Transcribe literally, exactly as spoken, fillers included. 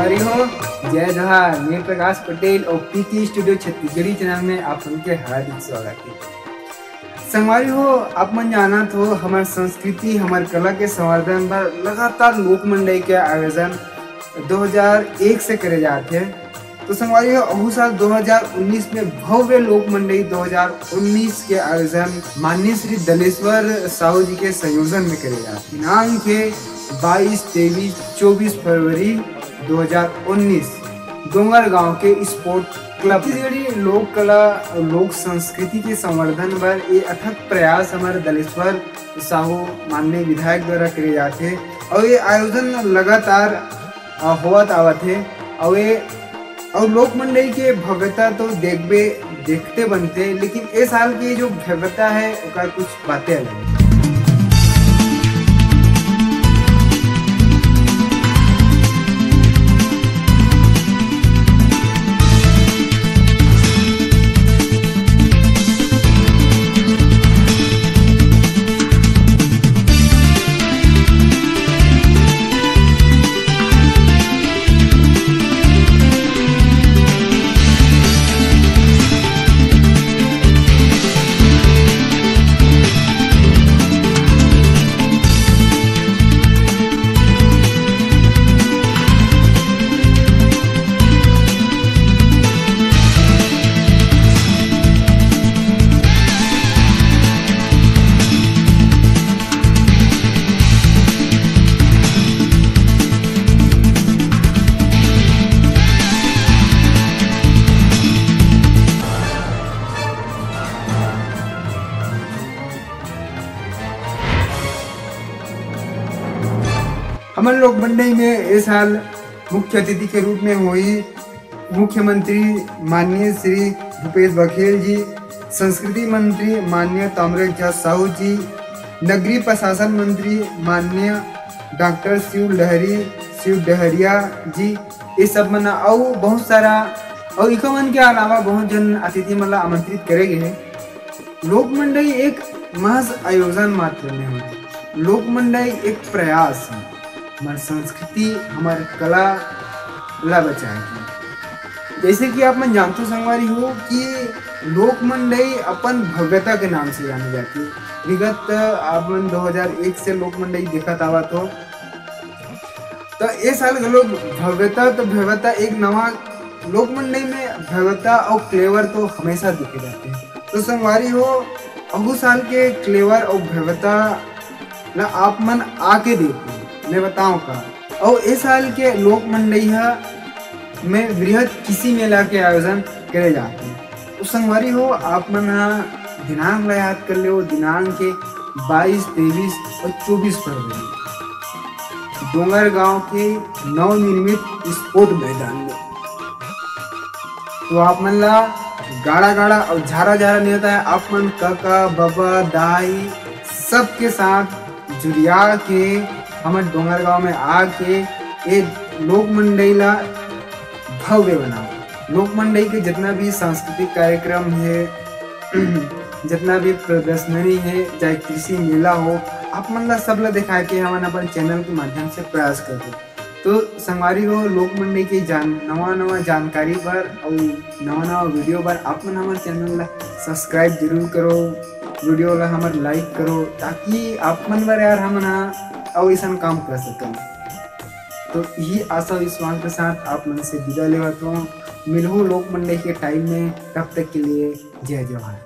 अरे हो, जय जोहार, मैं प्रकाश पटेल और पीके स्टूडियो छत्तीसगढ़ी चैनल में आप सबके हार्दिक स्वागत है। संगवारी हो, आप मन जानत हो, हमर संस्कृति, हमर कला के संवर्धन बर लगातार लोक मंडई के आयोजन दो हज़ार एक से करे जात हे। तो संगवारी हो, अहू साल दो हज़ार उन्नीस में भव्य लोक मंडई दो हज़ार उन्नीस के आयोजन माननीय श्री दलेश्वर साहू जी के संयोजन में करे जात हे। दिनांक है बाईस, तेईस, चौबीस फरवरी दो हज़ार उन्नीस, डोंगरगांव के स्पोर्ट क्लब। छत्तीसगढ़ी लोक कला और लोक संस्कृति के संवर्धन बर ये अथक प्रयास हमारे दलेश्वर साहू माननीय विधायक द्वारा करे जाथे और ये आयोजन लगातार, अ, होवत आवत हे। और ये, और लोक मंडई के भव्यता तो देखबे, देखते बनते, लेकिन ए साल की जो भव्यता है, ओकर कुछ बातें अलग हे। हमर लोक मंडई में ए साल मुख्य अतिथि के रूप में होही मुख्यमंत्री माननीय श्री भूपेश बघेल जी, संस्कृति मंत्री माननीय ताम्रध्वज साहू जी, नगरीय प्रशासन मंत्री माननीय डॉक्टर शिव लहरी, शिव डहरिया जी, ये सब मन अउ बहुत सारा, अउ इको मन के अलावा बहुत जन अतिथि मन ला आमंत्रित करे गे हे। लोक मंडई एक महज आयोजन मात्र नहीं होय, लोक मंडई एक प्रयास हे हमर संस्कृति, हमर कला ला बचाए के। जैसे कि आप मन जानते हो संगवारी हो कि लोक मंडई अपन भव्यता के नाम से जाने जाती है। विगत आप मन दो हज़ार एक से लोक मंडई देखत आवत हो, तो ए साल घलो भव्यता तो भव्यता, एक नवा लोक मंडई में भव्यता और क्लेवर तो हमेशा देखे जाते हैं। तो संगवारी हो, अहू साल के क्लेवर और भव्यता ला आप मन आके देखो, मैं बताऊं का। और ए साल के लोक मंडई ह में वृहद कृषि मेला के आयोजन करे जाते हैं। तो संगवारी हो, आप मन ह दिनांक ला याद कर लेव, दिनांक के बाईस, तेईस और चौबीस फरवरी डोंगरगांव के नवनिर्मित स्पोर्ट मैदान में। तो आप मन ला गाड़ा गाड़ा और झारा झारा नेवता है, आप मन कका, बबा, दाई सबके साथ जुरिया के हमर डोंगरगांव में आके ए लोक मंडई ला भव्य बनाओ। लोक मंडई के जितना भी सांस्कृतिक कार्यक्रम है, जितना भी प्रदर्शनी है, चाहे कृषि मेला हो, आप मन ला सब ला दिखाए के हमन अपन चैनल के माध्यम से प्रयास करबो। तो संगवारी हो, लोक मंडई के जान-, नवा नवा जानकारी बर अउ नवा नवा वीडियो बर आप मन हमर चैनल ला सब्सक्राइब जरूर करो, वीडियो ला हमर लाइक करो, ताकि आप मन बर यार हमन ह अउ अइसन काम कर सकन। तो यही आशा विश्वास के साथ आप मन से विदा लेवत हूँ। मिलहूँ लोक मंडई के टाइम में, तब तक के लिए जय जोहार।